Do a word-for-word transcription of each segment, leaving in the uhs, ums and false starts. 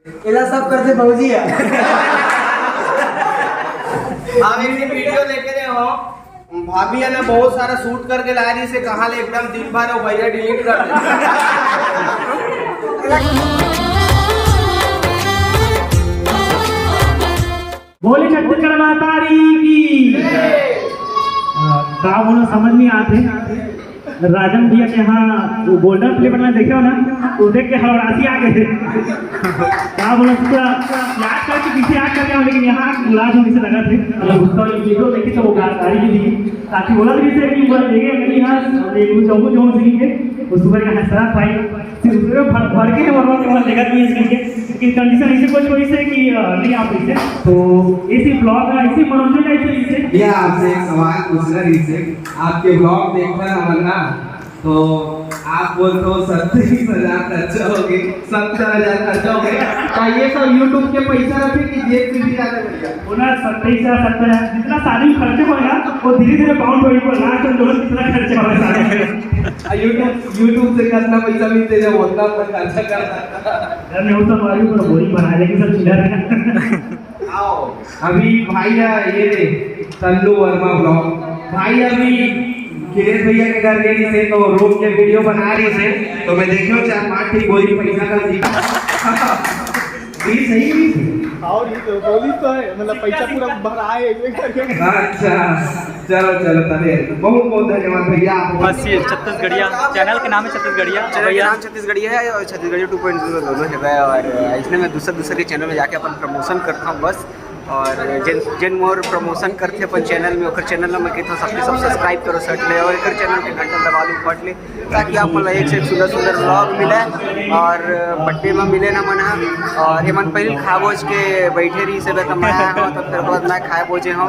एला सब करथे भौजी ह। भाभी भी वीडियो लेके रहे हो। भाभी है ना, बहुत सारा शूट करके ला रही से, कहाँ ले एकदम दिन भर वो भैया डिलीट कर देते। बोले छत्तीसगढ़ माता री की। अ, का बोलो, समझ नहीं आते। राजन भैया के यहाँ वो गोल्डन प्ले बटन देखे हो ना, वो देख के हड़बड़ासी आ गए थे। का बोलो, पूरा याद करके पीछे याद करके हम, लेकिन यहाँ लाज होने से लगा थे। मतलब गुस्सा वाली वीडियो देखी तो वो गाड़ी की दी, ताकि बोला भी से कि वो देखे नहीं यहाँ, ये कुछ जो जो सीखे, वो सुबह का हंसरा भाई, सिर्फ भर भर के हमारे वहाँ देखा नहीं सीखे। कि कंडीशन ऐसे कुछ होइस हे कि, अ, नहीं आ पाइस हे। तो ऐसे ब्लॉग, ऐसे मनोरंजन टाइप से होइस हे। भैया, आपसे एक सवाल पूछना रहिस हे। आपके ब्लॉग देखथन हमन ना, तो आप बोलथो सत्ताईस हजार खर्चा हो गे, सत्तर हजार खर्चा हो गे। का ये सब YouTube के पैसा रथे कि जेब से भी जाथे भैया? वो ना सत्ताईस हजार, सत्तर हजार, जितना शादी में खर्चा होय ना, वो धीरे-धीरे बाउंड होई, वो लास्ट में जो कितना खर्चा होय शादी में। आ, YouTube, YouTube से कितना पैसा मिलथे जब उतना अपन खर्चा करता। यार, मैं वो सब वाली पूरा बोरिंग बना, लेकिन सब चिल्ला रहे हैं। आओ, अभी भाई, ये रे, तल्लू वर्मा ब्लॉग। भाई अभी किलेश भैया के घर गे रहिस हे, तो रूम के वीडियो बना रहिस हे, तो मैं देखियो चार पांच ठी बोरी पैसा का दी। ये सही नहीं थे। और ये तो बोली तो है, मतलब पैसा पूरा भरा है एक एक करके। अच्छा, चलो, चलो, तबे बहुत बहुत धन्यवाद भैया, आप बस ये छत्तीसगढ़िया, चैनल के नाम है छत्तीसगढ़िया। चैनल के भैया। नाम छत्तीसगढ़िया है और छत्तीसगढ़िया टू पॉइंट ज़ीरो दोनों है, और इसने मैं दूसरा दूसरे के चैनल में जाके अपन प्रमोशन करता हूँ बस। और जिन, जिन मोर प्रमोशन करथे अपन चैनल में, ओकर चैनल में कहता हूँ सबके सब सब्सक्राइब करो सट ले, और एकर चैनल के घंटा दबा लो फट ले, ताकि आप मन ला एक से एक सुंदर सुंदर ब्लॉग मिले। और बर्थडे में मिले ना मन ह, और ये मन पहले खा बोझ के बैठे रहिस हे, तो मैं आया हूँ, तब तेरे बाद मैं खाए बोझे हूँ।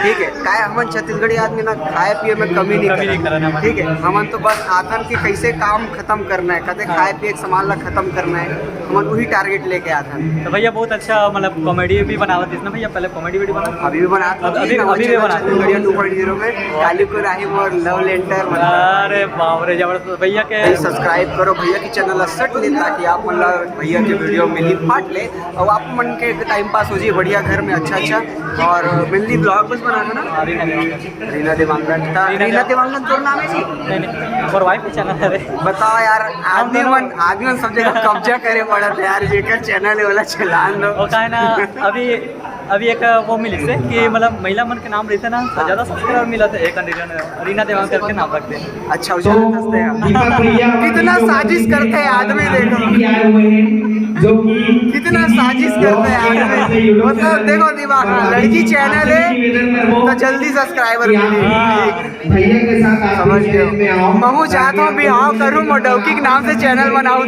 ठीक है, काय हमन छत्तीसगढ़ी आदमी ना खाए पिए में कमी नहीं कमी नहीं करन। करन हमन। ठीक है, हमन तो बस आथन कि कैसे काम खत्म करना है, कते हाँ। खाए पिए के सामान ला खत्म करना है, हमन वही टारगेट लेके आथन। तो भैया बहुत अच्छा, मतलब कॉमेडी भी बनावत हिस ना भैया, पहले कॉमेडी वीडियो बनावत अभी भी बनात अब-, अभी, हमारे अभी भी चैनल बनात। छत्तीसगढ़िया टू पॉइंट ज़ीरो में काली को राही मोर लव लेटर बना। अरे बाप रे, जबरदस्त भैया के। भाई सब्सक्राइब करो भैया की चैनल ला सट ले, ताकि आप मन ला भैया के वीडियो मिली फाट ले, और आप मन के टाइम पास हो जाए बढ़िया घर में अच्छा अच्छा। और मिलनी ब्लॉग कुछ बना दो ना। हाँ, रीना देवांगन। रीना देवांगन। ता रीना रीना देवांगन। देवांगन तोर नाम है जी? नहीं, नहीं, और वाइफ के चैनल है रे। बताओ यार, आदमी मन, आदमी मन सब जगह कब्जा करे पड़त है यार, जेकर चैनल है वाला चलान दो। वो का है ना, अभी, अभी एक वो मिलिस हे कि मतलब महिला मन के नाम रहिथे ना, तो हाँ। ज्यादा सब्सक्राइबर मिलथे, एक कंडीशन है, रीना देवांगन करके नाम रखथे। अच्छा, उसे तो दसते हैं। दीपक भैया हमारे कितना जो साजिश करते हैं आदमी, देखो। भी आए हुए हैं, जो कि कितना किसी साजिश करते हैं ब्लॉग के आदमी। यहाँ से YouTube मतलब, चैनल देखो दिमाग, पर लड़की अभी चैनल आपसे है, निवेदन करबो तो जल्दी सब्सक्राइबर कि आप मिले। भैया के साथ आप समझ गए। स्टेज में आओ, महू चाहत हूँ, ताकि बिहाव करूँ, मोर डौकी के नाम से चैनल बनाऊ।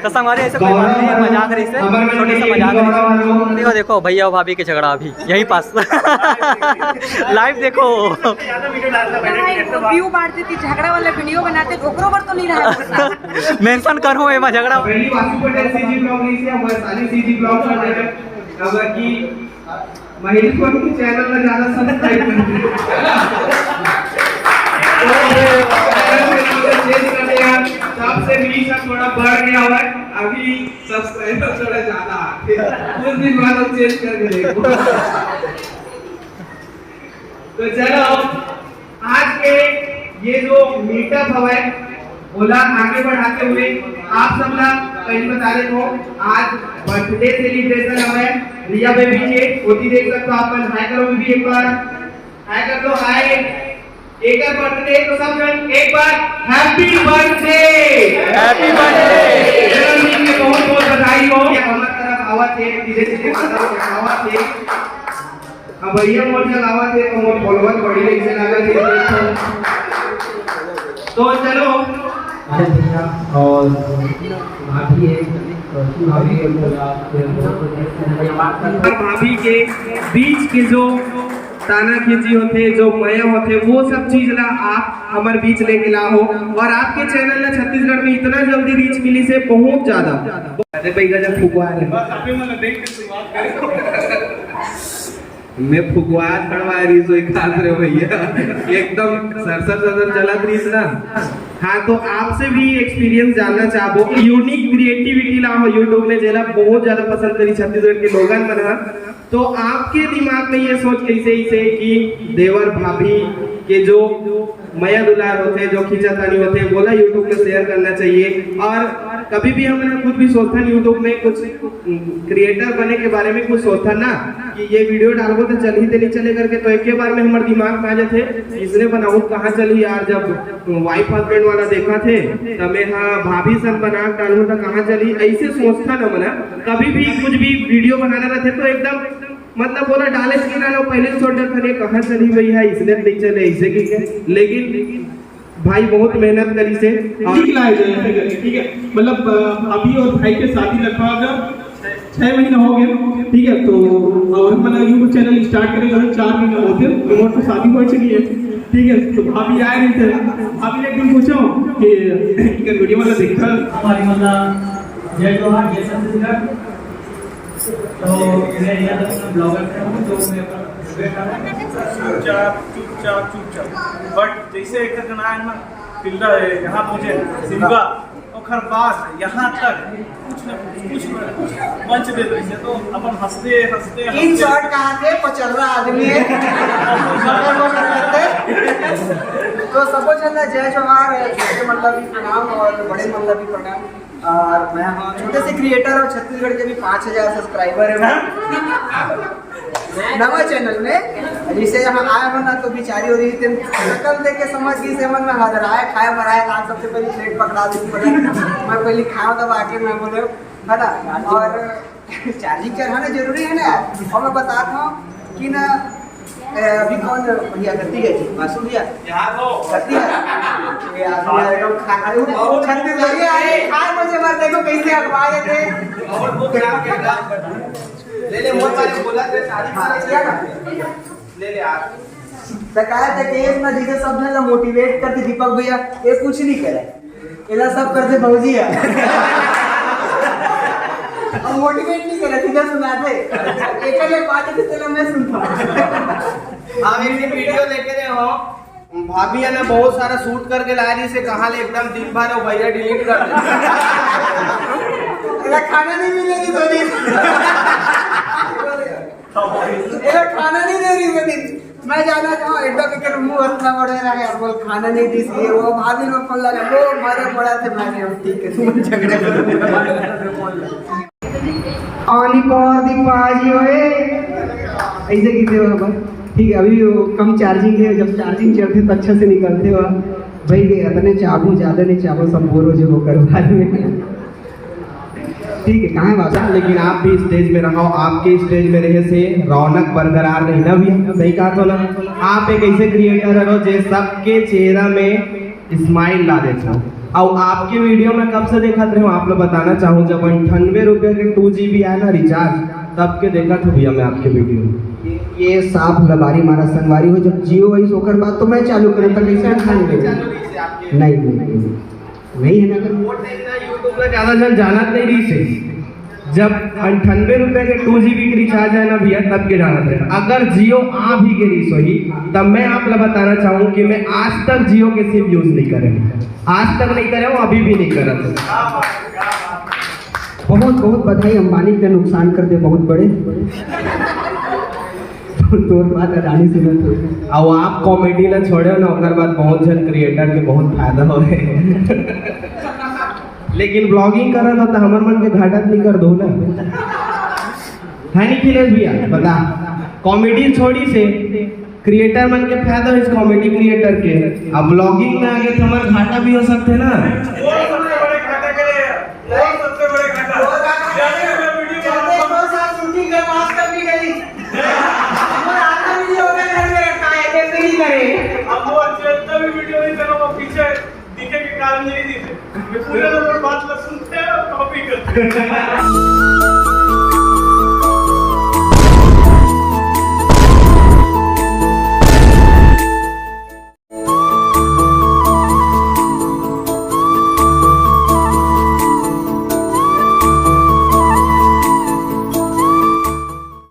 तो संगवारी, ऐसे कोई बात नहीं, मजाक रहिस हे, छोटे से मजाक रहिस हे। देखो, देखो, भैया और भाभी के झगड़ा अभी यहीं पास। लाइव देखो। व्यू बाढ़ देती, झगड़ा वाला वीडियो बनाते, ओकरो बर तो नहीं रहा। मेंशन करूँ एमा झगड़ा। पहली वासु पटेल सीजी ब्लॉग नहीं से, वैशाली सीजी ब्लॉग कर देते। अब की महेश को अपने चैनल में ज्यादा सब्सक्राइब करते हैं। चेंज कर दिया, तब से रीच थोड़ा बढ़ गया हुआ है, अभी सब्सक्राइबर थोड़ा ज्यादा आते हैं। कुछ दिन बाद हम चेंज करके देखो। तो चलो, आज के ये जो मीटअप हवय, ओला आगे बढ़ाते हुए आप सब ला पहले बता देत हो, आज बर्थडे सेलिब्रेशन हवय रिया बेबी के। ओती देख सकते हो आप मन, हाय करो बेबी एक बार, हाय कर दो, हाय। एक बार बर्थडे तो सब जन एक बार हैप्पी बर्थडे। Happy birthday. जन्मदिन के बहुत बहुत बधाई हो। हमारे तरफ आवत है, धीरे धीरे आवत है। अब भैया मोर जगह आवत है, तो मोर फॉलोअर बढ़ी रही से लागत है। तो चलो। अरे भैया, और भाभी है, तो भाभी है, तो आप, और भाभी के बीच के जो ताना खींची होथे, जो मया होथे, वो सब चीज ला आप हमर बीच लेके लाहो, और आपके चैनल ला छत्तीसगढ़ में इतना जल्दी रीच मिली से बहुत ज्यादा। अरे भाई गजब फुकवा रहे। मैं फुकवा खड़वा रही सो एक हाथ रे भैया, एकदम सरसर सरसर चलत रही ना। हाँ, तो आपसे भी एक्सपीरियंस जानना चाहबो, यूनिक क्रिएटिविटी ला हो YouTube में, जेला बहुत ज्यादा पसंद करी छत्तीसगढ़ के लोगन मन ह। तो आपके दिमाग में ये सोच कैसे इसे कि देवर भाभी के जो मया दुलार होथे, जो खींचातानी होथे, वोला YouTube में शेयर करना चाहिए। और कभी भी हमन कुछ भी सोचथन YouTube में कुछ क्रिएटर बने के बारे में कुछ सोचथन ना कि ये वीडियो डालबो तो चलही ते नहीं चले करके, तो एक बार में हमर दिमाग में आ जाथे, इसने बनाऊँ कहाँ चलही यार, जब वाइफ हस्बैंड वाला देखा थे, त मैं हा भाभी सन बना के डालूँ तो कहाँ चलही, ऐसे सोचथन हमन। कभी भी कुछ भी वीडियो बनाना रहथे तो एकदम मतलब बोला डाले से ना, पहले सोच डरथन ये कहाँ चलही भैया, इसने नहीं चले ऐसे की क्या? लेकिन भाई बहुत मेहनत करी से। और ठीक लाए जाए, ठीक है, ठीक है। मतलब अ, अभी और भाई के शादी लगभग छह महीना हो गया, ठीक है। तो और मतलब YouTube चैनल स्टार्ट करे अभी चार महीना होते, तो मोर तो शादी हो चुकी है, ठीक है। तो भाभी आए नहीं थे, भाभी ने एक दिन पूछो कि इनका वीडियो वाला देखा। हमारी मतलब जय जोहार, जय छत्तीसगढ़। तो मैं यहाँ तक ब्लॉगर से हूँ, तो मैं चुपचाप, चुपचाप, चुपचाप। बट जैसे एक जना है ना, पिल्ला है, यहाँ पहुँचे, सिंगा, ओकर बाद यहाँ तक कुछ न कुछ, कुछ न कुछ मंच दे दे। तो अपन हंसते, हंसते, इन हंसते शॉर्ट कहाँ थे? पचर्रा आदमी है। तो सबको चलना जय जोहार, छोटे मतलब भी प्रणाम और बड़े मतलब भी प्रणाम। और मैं हाँ छोटे से क्रिएटर और छत्तीसगढ़ के भी पाँच हजार सब्सक्राइबर है मैं नवा चैनल में। जिसे यहाँ आए हो ना तो बिचारी हो रही थी, शकल देख के समझ गई से मन में हाजिर आया, खाया बनाया था, सबसे पहले प्लेट पकड़ा दी बोले, मैं पहले खाया तब आके मैं बोले, है ना। और चार्जिंग चढ़ाना जरूरी है ना। और मैं बताता हूँ कि ना ए, अभी कौन भैया गलती है जी, मासूम भैया। यहाँ तो गलती है। ये आदमी एकदम खा, अरे वो छत्तीसगढ़ी आ रही है, खा मुझे मत देखो कैसे अगवा लेते हैं। और वो क्या, क्या, क्या? ले ले, मोर वाले बोला थे, शादी हाँ, किया ना? ले ले यार। तो कहा था कि एक ना जिसे सब जन मोटिवेट करते दीपक भैया, ये कुछ नहीं करे। एला सब करते भौजी है। अब मोटिवेट नहीं करे, सीधा सुनाते। एक ले बात है, तेरा मैं सुनता हूँ। हाँ, मेरी वीडियो देखे रहे हो, भाभी है ना बहुत सारा शूट करके ला रही से, कहाँ ले एकदम दिन भर वो भैया डिलीट कर दे। एला खाना नहीं मिलेगी दो दिन। एला खाना नहीं दे रही दो दिन। मैं जाना चाहूँ एकदम एक मुंह हल्का बढ़े रहे, बोल खाना नहीं दी सी, वो भाभी में फोन लगा, वो मारे पड़ा थे, मैं कहा, ठीक है, तुम झगड़े करो। आनी पार दी पाजी ओए। ऐसे की थे बाबा। ठीक है, अभी वो कम चार्जिंग है, जब चार्जिंग चढ़ते तो अच्छा से निकलते हो। भाई ये इतने चाहूँ, ज्यादा नहीं चाहूँ, सब बोलो जो वो करो बाद में। ठीक है, कहाँ है बात? लेकिन आप भी स्टेज में रहो, आपके स्टेज में रहे से रौनक बरकरार रही ना भैया, सही कहा तो ना? आप एक ऐसे क्रिएटर हो जे सबके चेहरा में स्माइल ला देते हो। और आपके वीडियो में कब से देखत रहे हो, आप लोग बताना चाहूँ, जब अंठानवे रुपये के टू जीबी आया ना रिचार्ज, तब के देखा था भैया मैं आपके वीडियो। ये, ये साफ लबारी मारा संगवारी हो, जब जियो वही ओकर बाद तो मैं चालू करूँ, तब कैसे अंठानवे? नहीं, नहीं, नहीं। वही है ना, अगर वो टाइम ना YouTube में ज्यादा जन जानत नहीं रही से, जब अंठानवे रुपए के टू जीबी के रिचार्ज है ना भैया, तब के जानत रहे। अगर जियो आ भी के रही सोही, तब मैं आप ला बताना चाहूँ कि मैं आज तक जियो के सिम यूज नहीं करे, आज तक नहीं करे हूँ, अभी भी नहीं करत। बहुत बहुत बधाई, अंबानी के नुकसान कर दे बहुत बड़े। तोर बात अडानी सुनत हो। अब आप कॉमेडी ना छोड़े ना, ओकर बाद बहुत जन क्रिएटर के बहुत फायदा हो है। लेकिन ब्लॉगिंग करत हो तो हमर मन के घाटा नहीं कर दो ना। है नहीं अखिलेश भैया, बता। कॉमेडी छोड़ी से क्रिएटर मन के फायदा हो इस कॉमेडी क्रिएटर के। अब ब्लॉगिंग में आगे तो हमारा घाटा भी हो सकते ना। वो सबसे बड़े घाटा के लिए, वो सबसे बड़े घाटा। जाने का मैं वीडियो बनाऊंगा। दो साल शूटिंग का मास्टर भी नहीं। हमारा आधा वीडियो का घर में रखा है, कैसे नहीं करे? अब वो जितना भी वीडियो नहीं करो, वो पीछे दिखे के कारण नहीं दिखे। ये पूरे लोग बात ला सुनते हैं और कॉपी करते हैं।